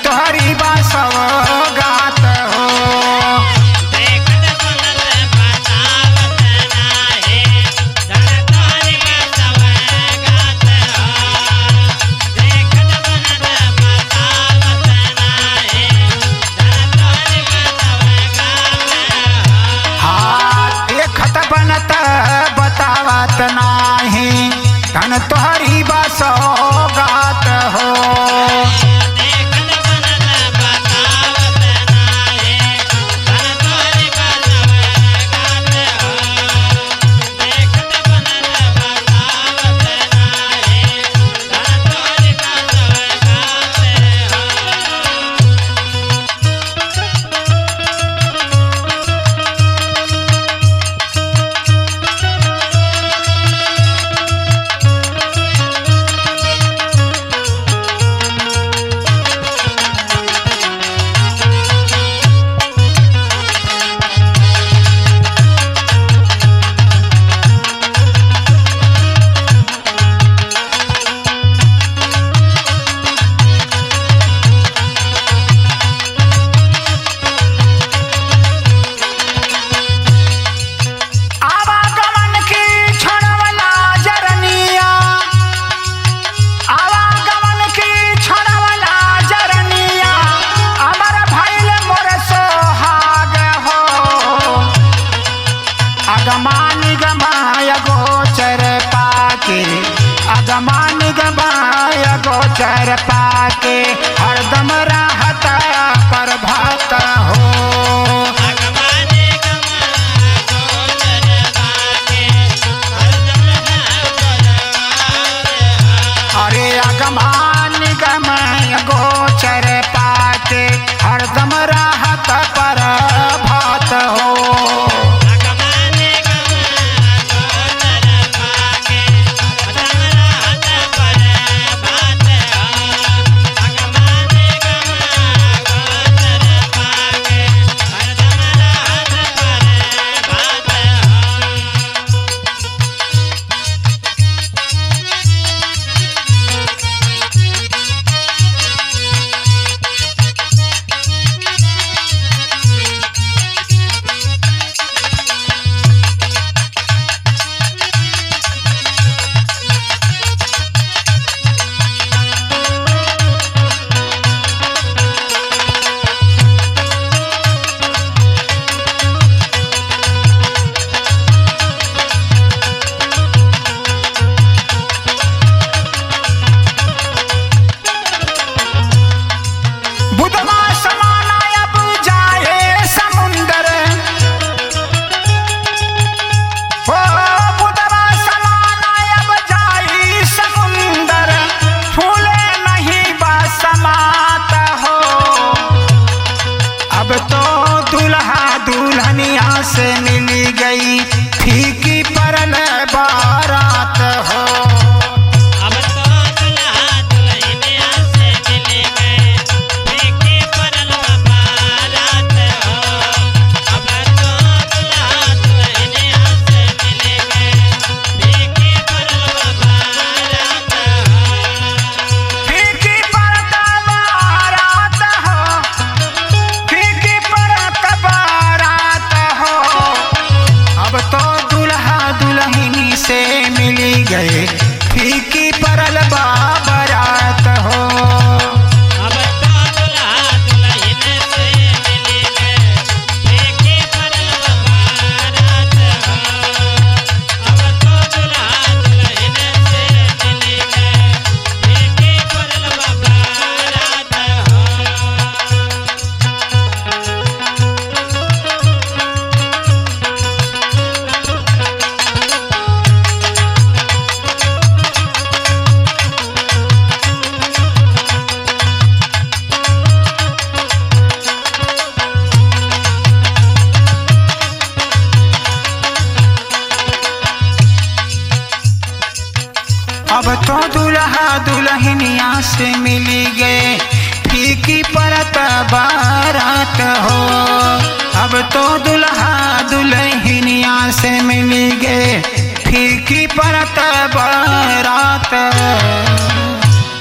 तोहरी बासव गात हो। देखत बनत बतावत नाही, धन तोहरी बसव गात हो। देखत बनत बतावत नाही, धन तोहरी बसव गात हो। हाँ देखत बनत बतावत नाही, धन तोहरी बासव गात हो। देखत बनत बतावत नाही, धन तोहरी बसव गात हो। देखत बनत बतावत नाही, धन तोहरी बसव गात हो। आवागमन की छोड़वला जरनिया, आवागमन की छोड़वला जरनिया, अमर भइल मोर सोहाग हो। अगमान गमाय गोचर पाके, अगमान गमाय गोचर पाके, हरदम राहत प्रभात हो। अगमाने गमा गोचर बाके, हरदम रहत परभात हो। अरे अगमान गमय गोचर पाके, हरदम राहत पर भात हो। अगमाने गमा गोचर बाके, हरदम रहत परभात हो। अगमाने गमा गोचर बाके, हरदम रहत परभात हो। बुधवा समाना अब जाए समुंदर हो, बुधवा समाना अब जाए समुंदर, फूले नहीं बसमात हो। अब तो दुल्हा दुल्हनिया से मिली गई, फीकी परल बारात हो। अब तो दुल्हा दुल्हनिया से मिल गए, फीकी परल बारात हो। अब तो दुल्हा दुल्हनिया से मिल गए, फीकी परल बारात हो। फीकी परत बारात हो, फीकी परत बारात हो। अब तो दुल्हा दुल्हनी से मिली गए, फीकी परल बारात हो। अब तो दुल्हा दुल्हन से मिल गए, फीकी परल बारात हो। अब तो दुल्हा दुल्हन से मिल गए, फीकी परल बारात हो। अब तो दुल्हा दुल्हनिया से मिली गए, फीकी परत बारात